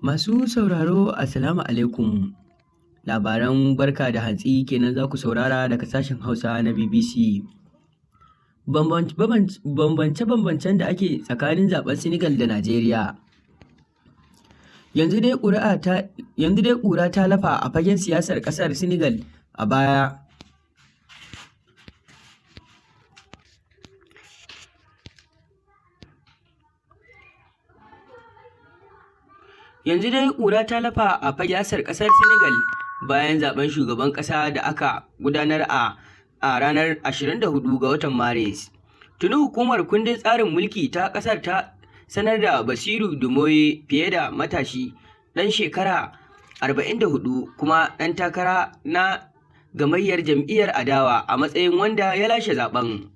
Masu sauraro, Assalamu alaikum. Labaran barka da hantsi kenan za ku saurara daga sashen Hausa na BBC. Bambance-bambancen da ake tsakanin zaben Senegal da Najeriya. Yanzu dai ƙura ta lafa a fagen siyasar ƙasar Senegal a baya. Yanzu dai ƙura ta lafa a fagen siyasar ƙasar Senegal bayan zaben shugaban ƙasa da aka gudanar a ranar 24 ga watan Maris. Tuni hukumar kundin tsarin mulki ta ƙasar ta sanar da Bassirou Diomaye Faye da matashi ɗan shekara 44 kuma ɗan takara na gamayyar jam'iyyar adawa a matsayin wanda ya lashe zaben.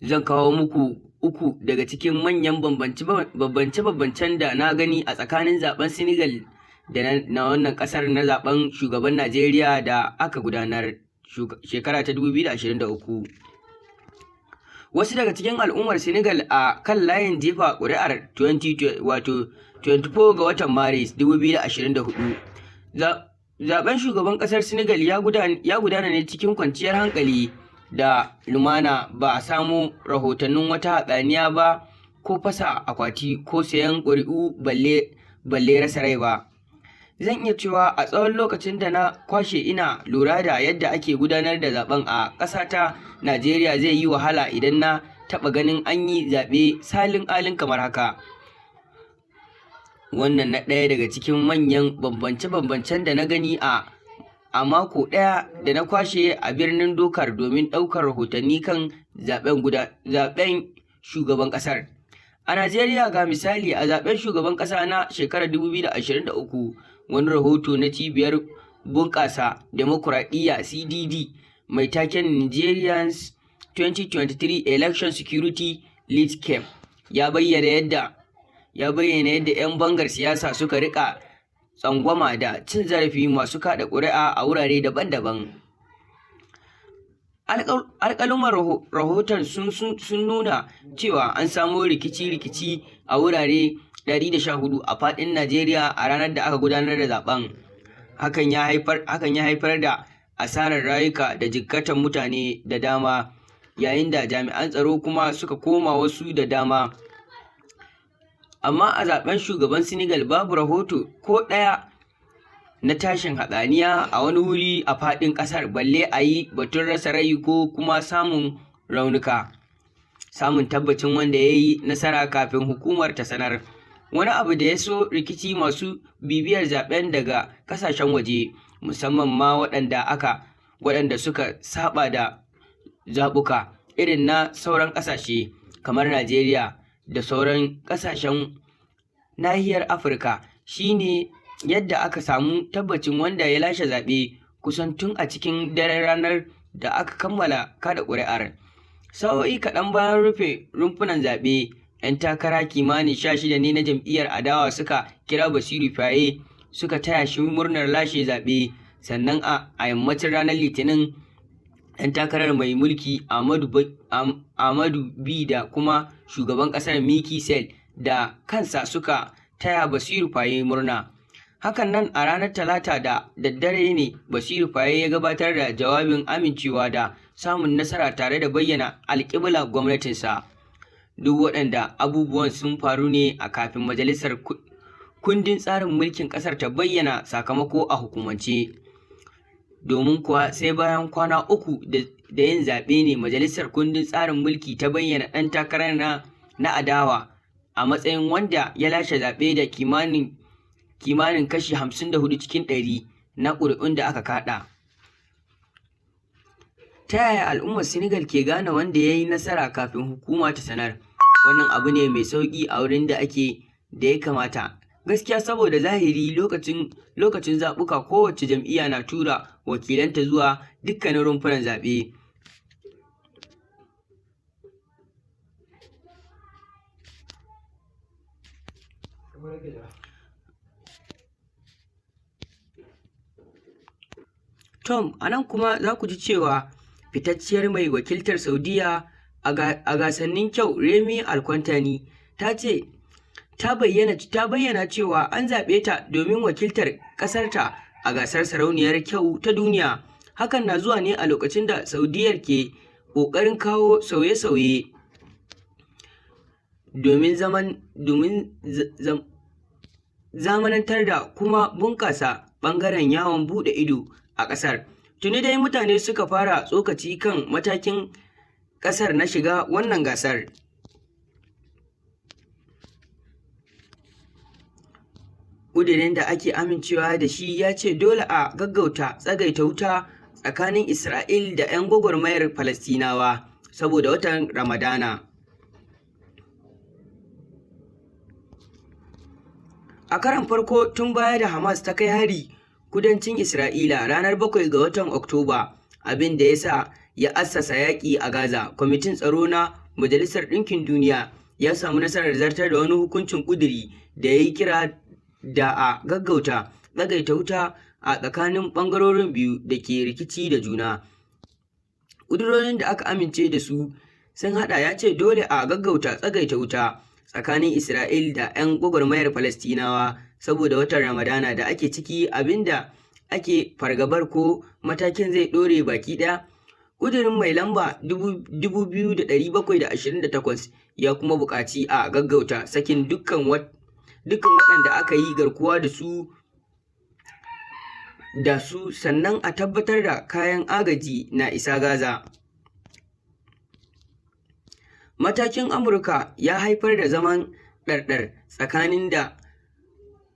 Zan kawo muku uku daga cikin manyan bambance-bambancen da na gani a tsakanin zaben Senegal da na wannan kasar na zaben shugaban Najeriya da aka gudanar shekara ta 2023. Wasu daga cikin al'ummar Senegal a kan layin jefa ƙuri'ar 20 wato 24 ga watan Maris 2024. Zaben shugaban ƙasar Senegal ya gudana ne cikin kwanciyar hankali da lumana, ba a samu rahotannin wata hatsaniya ba ko fasa akwati ko sayan ƙuri'u balle rasa rai ba. Zan iya cewa a tsawon lokacin da na kwashe ina lura da yadda ake gudanar da zaben a ƙasata Najeriya, zai yi wahala idan na taɓa ganin an yi zaɓe salin alin kamar haka. Wannan na ɗaya daga cikin manyan bambance-bambancen da na gani a mako ɗaya da na kwashe a birnin Dakar domin ɗaukar rahotanni kan zaben shugaban ƙasar. A Najeriya, ga misali, a zaben shugaban ƙasa na shekarar 2023, wani rahoto na Cibiyar Bunƙasa Demokuraɗiyya CDD mai taken "Nigeria's 2023 Election Security Landscape" ya bayyana yadda 'yan bangar siyasa suka rika tsangwama da cin zarafi masu kada ƙuri'a a wurare daban-daban. Alƙaluman rahoton sun nuna cewa an samu rikici-rikici a wurare 114 a faɗin Najeriya a ranar da aka gudanar da zaben. Hakan ya haifar da asarar rayuka da jikkatan mutane da dama, yayin da jami'an tsaro kuma suka kama wasu da dama. Amma a zaben shugaban Senegal, babu rahoto ko ɗaya na tashin hatsaniya a wani wuri a faɗin ƙasar, balle a yi batun rasa rai ko kuma samun raunuka. Samun tabbacin wanda ya yi nasara kafin hukumar ta sanar, wani abu da ya so rikici masu bibiyar zaben daga kasashen waje, musamman ma waɗanda suka saba da zaɓuka irin na sauran ƙasashe kamar Najeriya da sauran ƙasashen nahiyar Afirka, shine yadda aka samu tabbacin wanda ya lashe zaɓe kusan tun a cikin daren ranar da aka kammala kada ƙuri'ar. Sa'o'i kaɗan bayan rufe rumfunan zaɓe, 'yan takara kimanin 16 ne na jam'iyyar adawa suka kira Bassirou Faye suka taya shi murnar lashe zaɓe. Sannan a yammacin ranar Litinin, ɗan takarar mai mulki Amadou Ba da kuma shugaban ƙasar Macky Sall da kansa suka taya Bassirou Faye murna. Hakan nan a ranar Talata da daddare ne Bassirou Faye ya gabatar da jawabin amincewa da samun nasara tare da bayyana alƙiblar gwamnatinsa. Duk waɗanda abubuwan sun faru ne a kafin majalisar kundin tsarin mulkin ƙasar ta bayyana sakamako a hukumance. Domin kuwa sai bayan kwana 3 da yin zaɓe ne majalisar kundin tsarin mulki ta bayyana ɗan takarar na adawa a matsayin wanda ya lashe zaɓe da kimanin kashi 54 cikin 100 na ƙuri'un da aka kaɗa. Ta yaya al'ummar Senegal ke gane wanda ya yi nasara kafin hukuma ta sanar? Wannan abu ne mai sauƙi a wurin da ake da ya kamata. Gaskiya, saboda zahiri lokacin zaɓuka kowace jam'iyya na tura wakilanta zuwa dukkanin rumfunan zaɓe. Tom, a nan kuma za ku ji cewa fitacciyar mai wakiltar Saudiya a gasannin kyau, Remi Alqahtani, ta ce Ta bayyana cewa an zaɓe ta domin wakiltar ƙasarta a gasar sarauniyar kyau ta duniya. Hakan na zuwa ne a lokacin da Saudiyyar ke ƙoƙarin kawo sauye-sauye domin zamanantar da kuma bunƙasa ɓangaren yawon buɗe ido a ƙasar. Tuni dai mutane suka fara tsokaci kan matakin ƙasar na shiga wannan gasar. Ƙudirin da aka amincewa da shi ya ce dole a gaggauta tsagaita wuta tsakanin Isra'il da 'yan gwagwarmayar Falastinawa saboda watan Ramadana. A karon farko tun baya da Hamas ta kai hari kudancin Isra'ila ranar 7 ga watan Oktoba, abin da ya sa ya assasa yaƙi a Gaza, Kwamitin Tsaro na Majalisar Ɗinkin Duniya ya samu nasarar zartar da wani hukuncin ƙuduri da ya yi kira da a gaggauta tsagaita wuta a tsakanin ɓangarorin biyu da ke rikici da juna. Ƙudurorin da aka amince da su sun haɗa ya ce dole a gaggauta tsagaita wuta tsakanin Isra'il da 'yan gwagwarmayar Falastinawa saboda watan Ramadana da ake ciki, abin da ake fargabar ko matakin zai ɗore baki ɗaya. Ƙudurin mai lamba 2728 ya kuma buƙaci a gaggauta sakin dukkan waɗanda aka yi garkuwa da su sannan a tabbatar da kayan agaji na isa Gaza. Matakin Amurka ya haifar da zaman ɗarɗar tsakanin da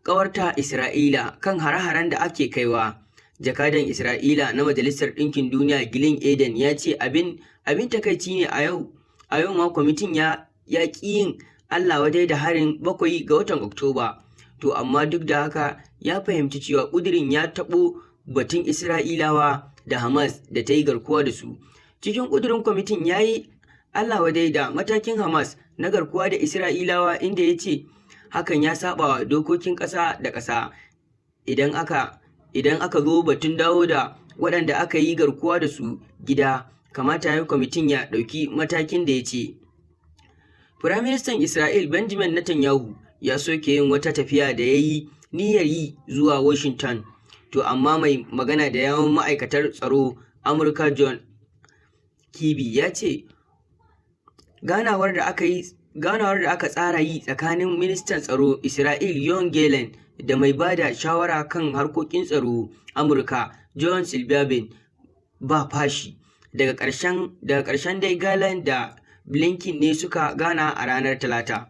ƙawarta Isra'ila kan hare-haren da ake kaiwa. Jakadan Isra'ila na Majalisar Ɗinkin Duniya Gilad Erdan ya ce abin takaici ne a yau ma kwamitin ya ƙi yin Allah wadai da harin 7 ga watan Oktoba. To amma duk da haka ya fahimci cewa ƙudurin ya taɓo batun Isra'ilawa da Hamas da ta yi garkuwa da su. Cikin ƙudurin, kwamitin ya yi Allah wadai da matakin Hamas na garkuwa da Isra'ilawa, inda ya ce hakan ya saɓa wa dokokin ƙasa da ƙasa. Idan aka zo batun dawo da waɗanda aka yi garkuwa da su gida, kamata ya kwamitin ya ɗauki matakin da ya ce. Firaministan Isra'il Benjamin Netanyahu ya soke yin wata tafiya da ya yi niyyar yi zuwa Washington. To amma mai magana da yawun ma'aikatar tsaro Amurka John Kirby ya ce ganawar da aka tsara yi tsakanin ministan tsaro Isra'il Yoav Gallant da mai ba da shawara kan harkokin tsaro Amurka John Sullivan ba fashi. Daga ƙarshen dai Gallant da Blinken ne suka gana a ranar Talata.